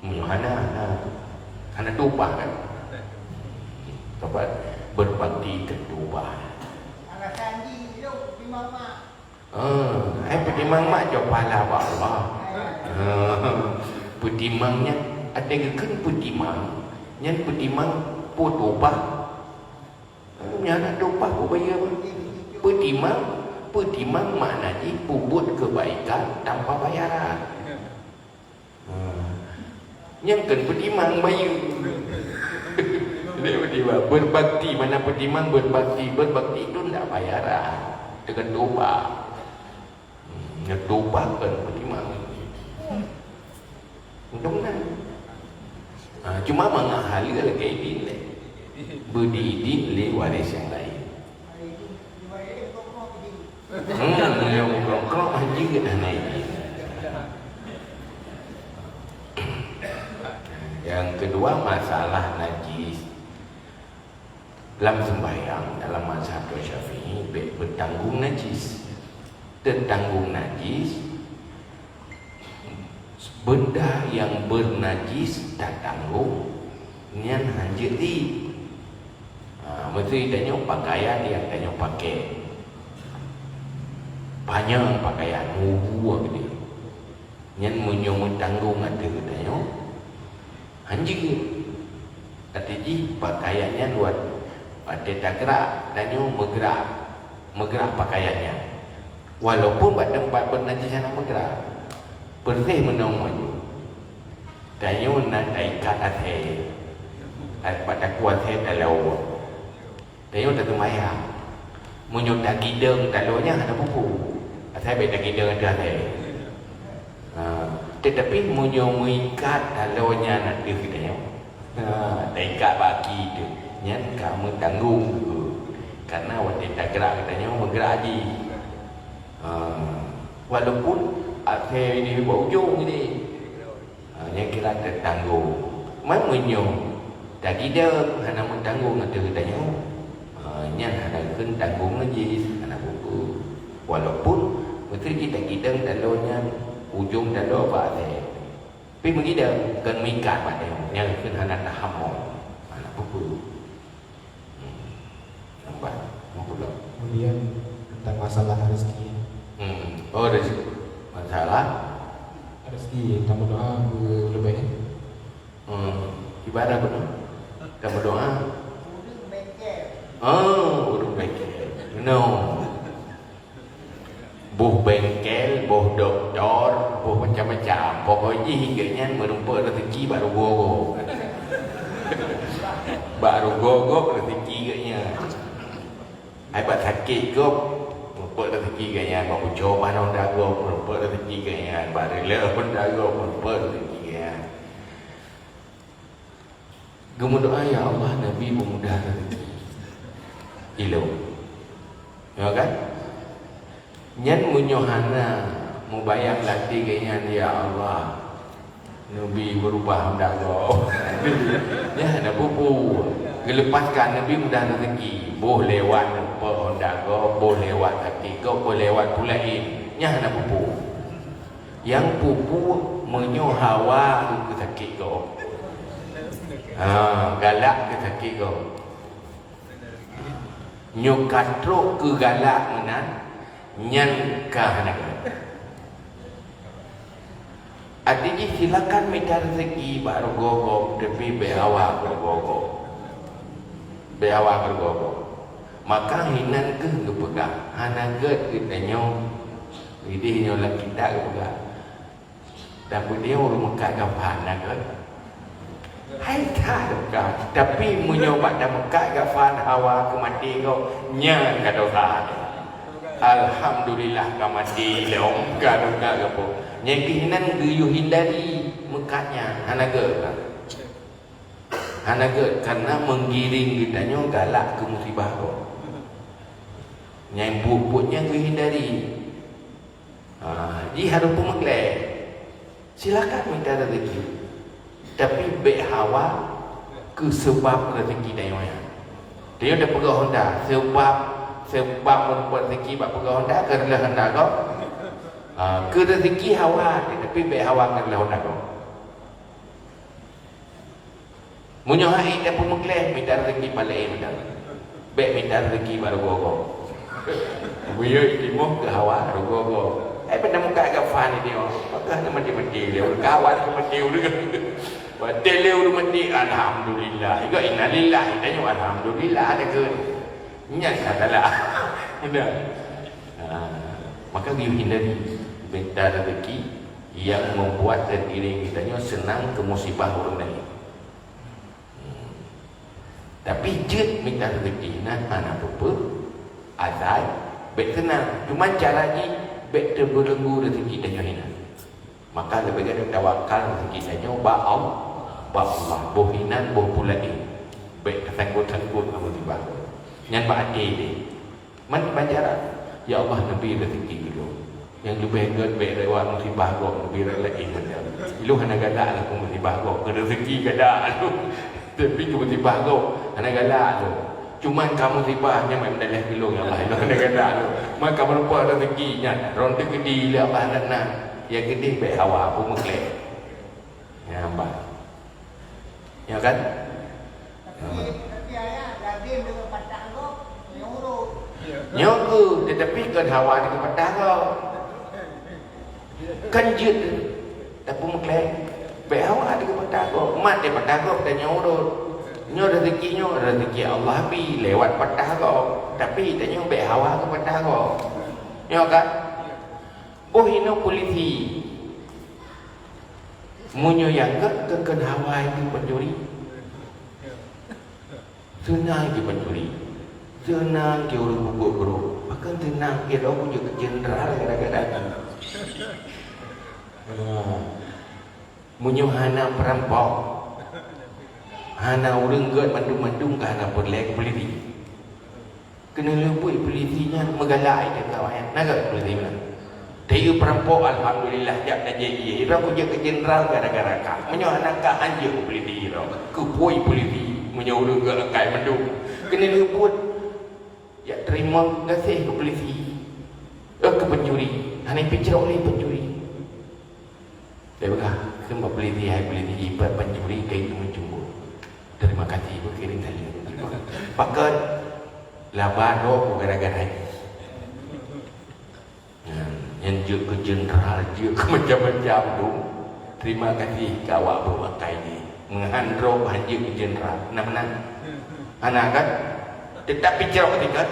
Meunyoe hana, hana, hana teuupah kan? Sabat berbakti teuupah. Alasan jih lôn peutimang mak. Ah, hai peutimang mak jok pahala bak Allah. Ah, peutimang nyan, ada geukheun peutimang, nyan peutimang peue teuupah. Nyan na teuupah peue bayeue. Peutimang, peutimang makna jih peubuet keubaikan tanpa bayaran. Ha. Nyang kheun peutimang bayeue. Dia peutimang. Berbakti, mana peutimang berbakti. Berbakti itu ndak bayaran. Dengan tobat. Hmm, nyoe tobat kan peutimang. Untung kan? Ha, cuma mangat haleue lagée idin lé. Beudiidin lé waréh nyang laén. Hmm, nyang mukrok-krok hana jeuet hana idin. Yang kedua, masalah najis. Lam sembahyang, dalam mazhab Syafi'i, bèk beutanggong najis. Teutanggong najis, benda yang bernajis tatanggong, nyan hanjeuet ri. Ha, meuseu tanyoe pakaian nyang tanyoe pakèe. Panyang pakaian, mubu abéh. Nyan meunyoe meutanggong ateueh geutanyoe, hanjeuet. Ateueh jih pakaian nyan wat-, watèe tagrak, tanyoe meugrak, meugrak pakaian nyan. Walaupun bak teumpat beunajis hana meugrak. Peureulèe meunong maju. Tanyoe na taikat asèe. Bak takue asèe taloe. Tanyoe taseumayang. Meunyoe tagidong taloe nyan hana peue-peue. Asai bèk tagidong ateueh asèe. Ha, teutapi meunyoe meuikat taloe nyan ateueh geutanyoe, ha, taikat bak aki teuh, nyan ka meutanggong keu. Karena watèe tagrak geutanyoe, meugrak jih. Ha, walaupun asèe jih bak ujong jih. Ha, nyan kira teutanggong. Man meunyoe tagidong hana meutanggong ateueh geutanyoe, ha, nyan hana kheun tanggong lé jih, hana peue-peue. Walaupun beutôi jih tagidong taloe nyan, ujong taloe bak asèe. Tapi meugidong kon meuikat bak tanyoe, nyan kheun hana tahammol. Hana peue-peue. Hmm. Nampak? Nampak tak? Kemudian tentang masalah rezeki. Hmm. Oh, rezeki. Masalah? Rezeki, tanpa doa, eh, lebih. Hmm. Ibarat apa tu? Tanpa doa. Oh, ureueng bengkel. No. Boh bengkel, boh doktor, boh macam-macam. Pokok jih geuh nyan meurumpok rezeki bak rugoe gob. Bak rugoe gob rezeki geuh nyan. Hai bak sakét gob, meurumpok rezeki geuh nyan. Bak bucoe ban honda gob, meurumpok rezeki geuh nyan. Bak reulèe honda gob, meurumpok rezeki geuh nyan. Geumeudoa, "Ya Allah, neubi peumudah rezeki ilôn." Ya kan? Nyan meunyoe hana mubayang lam até geuh nyan, "Ya Allah, neubi beurubah honda gob." Nyan hana peue-peue. Geuleupaskan neubi mudah rezeki. Boh lewat meurumpok honda gob, boh lewat sakét gob, boh lewat peue laén. Nyan hana peue-peue. Nyang peue-peue meunyoe hawa keu sakét gob. Ha, galak keu sakét gob. Nyoe ka trok keu galak meunan, nyan ka hana galak. Até jih silakan mita rezeki bak rugoe gob, tapi bèk hawa keu rugoe gob. Bèk hawa keu rugoe gob. Maka hinan keuh geupeugah, hana gèt geutanyoe. Idéh nyoe lam kitab geupeugah, "Tapeudeuh ureueng meukat gafan na gèt." Hai that ka, tapi meunyoe bak tameukat gafan hawa keu maté gob, nyan ka dosa. Alhamdulillah ka maté lom, ka dosa gapo. Nyang keuh hinan geuyue hindari meukat nyan, hana gèt ka. Hana gèt, karena menggiring geutanyoe galak keu musibah gob. Nyang buet-buet nyan geuhindari. Ha, jih harôh peumeuklèe. Silakan mita rezeki. Tapi bèk hawa keu seubab rezeki tanyoe nyan. Tanyoe tapeugah honda, seubab, seubab meureumpok rezeki bak peugah honda, keu reuloh honda gob. Ha, keu rezeki hawa, tapi bèk hawa keu reuloh honda gob. Meunyoe hai tapeumeuklèe, mita rezeki paleng mita. Bèk mita rezeki bak rugoe gob. Buyôi timoh keu hawa rugoe gob. Hai pih na muka gafan ni timoh. Maka na mati-mati lé. Kawan keu mati ureueng. Watèe lé ureueng mati, alhamdulillah. Iga innalillah, tanyoe alhamdulillah ada keu. Nyan adalah. Benar. Ha, maka geuyue hindari mita rezeki yang membuat dan diri kita nyoe seunang keu musibah ureueng laén. Hmm. Tapi jeuet mita rezeki na hana peue-peue, asai bèk seunang. Cuma cara jih bèk teubeulenggu rezeki tanyoe hinan. Maka leubeh gèt tawakal rezeki tanyoe bak Allah, bak Allah. Boh hinan, boh peue laén. Bèk tasangkot-sangkot ngon musibah. Nyan bak até deh. Man banjaran, "Ya Allah, neubi rezeki keu lôn. Nyang leubeh gèt bèk lewat musibah gob, neubi rot laén." Ilôn hana galak lôn keu musibah gob, keu rezeki galak lôn. Tapi keu musibah gob hana galak lôn. Cuman ka musibah nyan meudaléh keu lôn, ya Allah, ilôn hana galak lôn. Man ka meureumpok rezeki nyan, rhom teukeudi lé Allah rot nan. Nyang keudeh bèk hawa, peumeuklèe. Nyan bah. Ya kan? Nyoe keuh, tetapi kon hawa teuka patah gob. Kan jeuet tapeumeuklèe. Bèk hawa teuka patah gob. Mat teuka patah gob dan nyoe urot. Nyoe rezeki nyoe, rezeki Allah bi lewat patah gob. Tapi tanyoe bèk hawa teuka patah gob. Nyoe kan? Boh inoe polisi. Meunyoe nyang gét keu keuhai keu pencuri, seunang keu pencuri, seunang keu ureuëng peubuet brok, bahkan seunang keu droe kujak keu jeundral gara-gara nyan. Meunyoe hana peurampok, hana ureuëng gét mandum-mandum ka hana peureulée polisi. Keuneulheueh buet polisi nyan meugalak ide kawan. Na gét polisi meunan? Tayue peurampok, alhamdulillah, jak tajak ié. Ira kujak keu jeundral gara-gara ka. Meunyoe hana ka, hanjeuet polisi ira. Keupeue polisi meunyoe ureuëng gét akai mandum. Keuneulheueh buet, jak teurimong gaséh keu polisi. Eh, keu pencuri. Hana picrok lé pencuri. Dia peugah, "Keumbang polisi, hai polisi, jipat pencuri kain meucunggu. Terima kasih, beukiring kalian." Pakon laba droe gara-gara jih. Nyan, nyan jeuet keu jeundral, jeuet keu macam-macam tu. Terima kasih keu awak peumakai jih. Meuhan droe bah jeuet keu jeundral. Nah, meunan. Hana kan? Teutap picrok tingkat.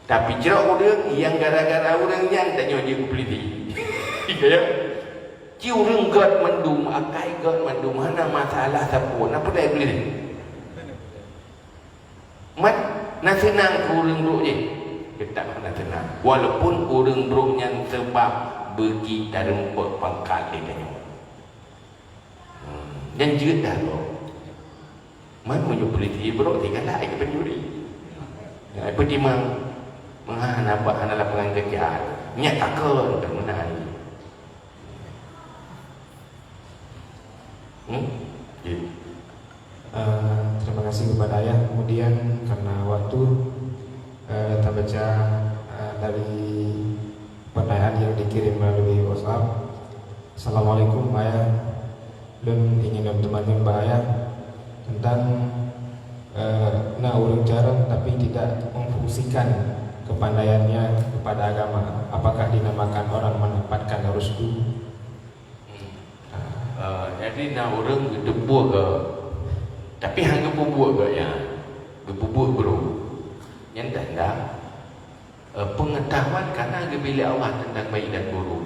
Tapi jroh ureuëng nyang gara-gara ureuëng nyan tanyoe jeuet keu polisi. Iya, ya? Ci ureuëng gét mandum, akai gét mandum, hana masalah sapeue, na peudeh polisi. Mat, na seunang keu ureuëng brok jih? Teutap hana seunang. Walaupun ureuëng brok nyan seubab beugi tareumpok pangkat lé tanyoe. Hmm, nyan jeuet dah gob. Man meunyoe polisi brok, tinggai lah ai keu pencuri. Ai peutimang, meuhah hana bak, hana lapangan kerja. Nyak takon teumeunan. Hmm? Jeuet. Eh, terima kasih kepada Ayah. Kemudian karena waktu, eh, tabaca, eh, dari pertanyaan yang dikirim melalui WhatsApp. Assalamualaikum, Ayah. Lôn ingin lôn teumanyong bak Ayah tentang, eh, na ureuëng carông tapi tidak memfungsikan kepandaiannya kepada agama. Apakah dinamakan orang mendapatkan rusdu? Hmm. Eh, jadi na ureuëng geuteupeue ke, tapi hana geupeubuet ke, ya, geupeubuet brok. Nyan tanda, eh, pengetahuan ka na geubri lé Allah tentang baik dan buruk.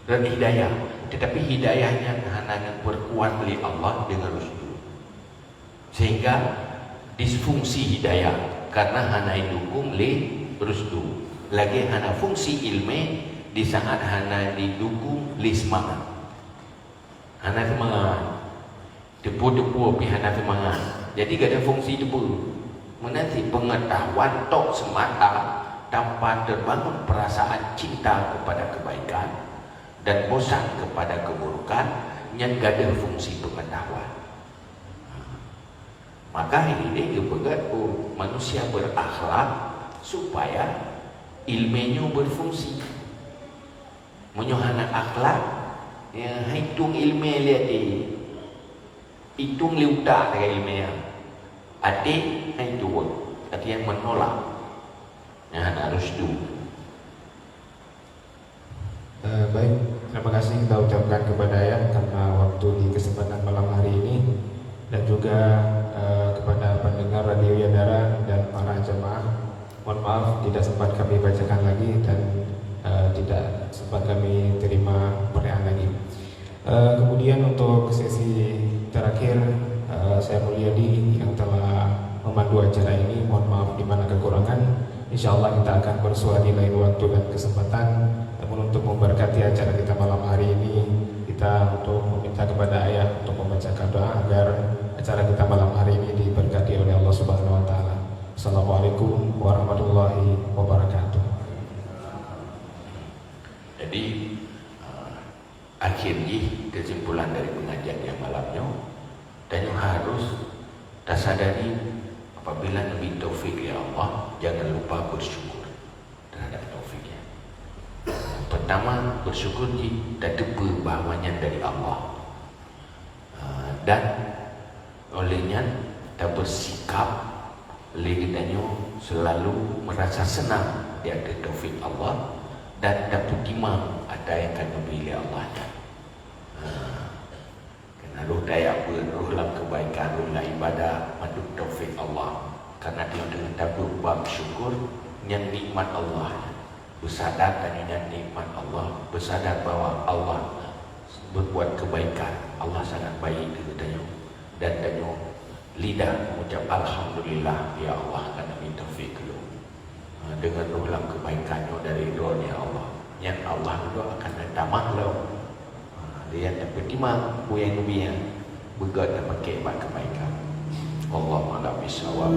Dan hidayah. Tetapi hidayah nyan hana geupeurkuat lé Allah deungon rusdu. Sehingga disfungsi hidayah karena hana idukung lé rusdu. Lagée hana fungsi iéleumé di saat hana didukung lé seumangat. Hana seumangat. Teupeue-teupeue pih hana seumangat. Jadi gadoh fungsi teupeue. Meunan cit pengetahuan tok semata tanpa terbangun perasaan cinta kepada kebaikan dan bosan kepada keburukan, nyan gadoh fungsi pengetahuan. Maka ini geupeugah, oh, manusia berakhlak supaya iéleumé nyoe berfungsi. Meunyoe hana akhlak, ya, hai tueng iéleumé lé até. Itueng lé utak tagai iéleumé nyan. Até hai tueng, até nyang menolak. Nyan hana rusdu. Eh, baik, terima kasih kita ucapkan kepada Ayah karena waktu di kesempatan malam hari ini dan juga, eh, kepada pendengar Radio Yadara dan para jemaah. Mohon maaf tidak sempat kami bacakan lagi dan, eh, tidak sempat kami terima pertanyaan lagi. Eh, kemudian untuk sesi terakhir, eh, saya Mulyadi yang telah memandu acara ini, mohon maaf di mana kekurangan. Insya Allah kita akan bersua di lain waktu dan kesempatan. Namun untuk memberkati acara kita malam hari ini, kita untuk meminta kepada Ayah untuk membacakan doa agar acara kita malam hari ini diberkati oleh Allah Subhanahu wa Taala. Assalamualaikum warahmatullahi wabarakatuh. Jadi, eh, akhir jih, kesimpulan dari pengajian nyang malam nyoe, tanyoe harus tasadari apabila neubri taufik lé Allah, jangan lupa bersyukur terhadap taufik nyan. Pertama, bersyukur jih tateupeue bahwa nyan dari Allah. Ah, dan oleh nyan, tabersikap lé geutanyoe selalu merasa senang di ateueh taufik Allah dan tapeutimang ata nyang ka neubri lé Allah nyan. Ah, keunan roh tajak beuet, roh lam keubaikan, roh lam ibadah, mandum taufik Allah. Karena teungoh-teungoh tabeuet bab syukur, nyan nikmat Allah. Beusadar tanyoe nyan nikmat Allah, beusadar bahwa Allah berbuat kebaikan. Allah sangat baik keu geutanyoe. Dan tanyoe lidah mengucap, "Alhamdulillah, ya Allah, ka neubri taufik keu lôn." Ha, deungon lôn lam kebaikan nyoe dari Droeneuh, ya Allah. Nyan Allah nyoe akan neutamah lom. Ha, lé nyan tapeutimang peue nyang geubri nyan, beugöt tapakék bak kebaikan. Wallahu a'lam bishawab.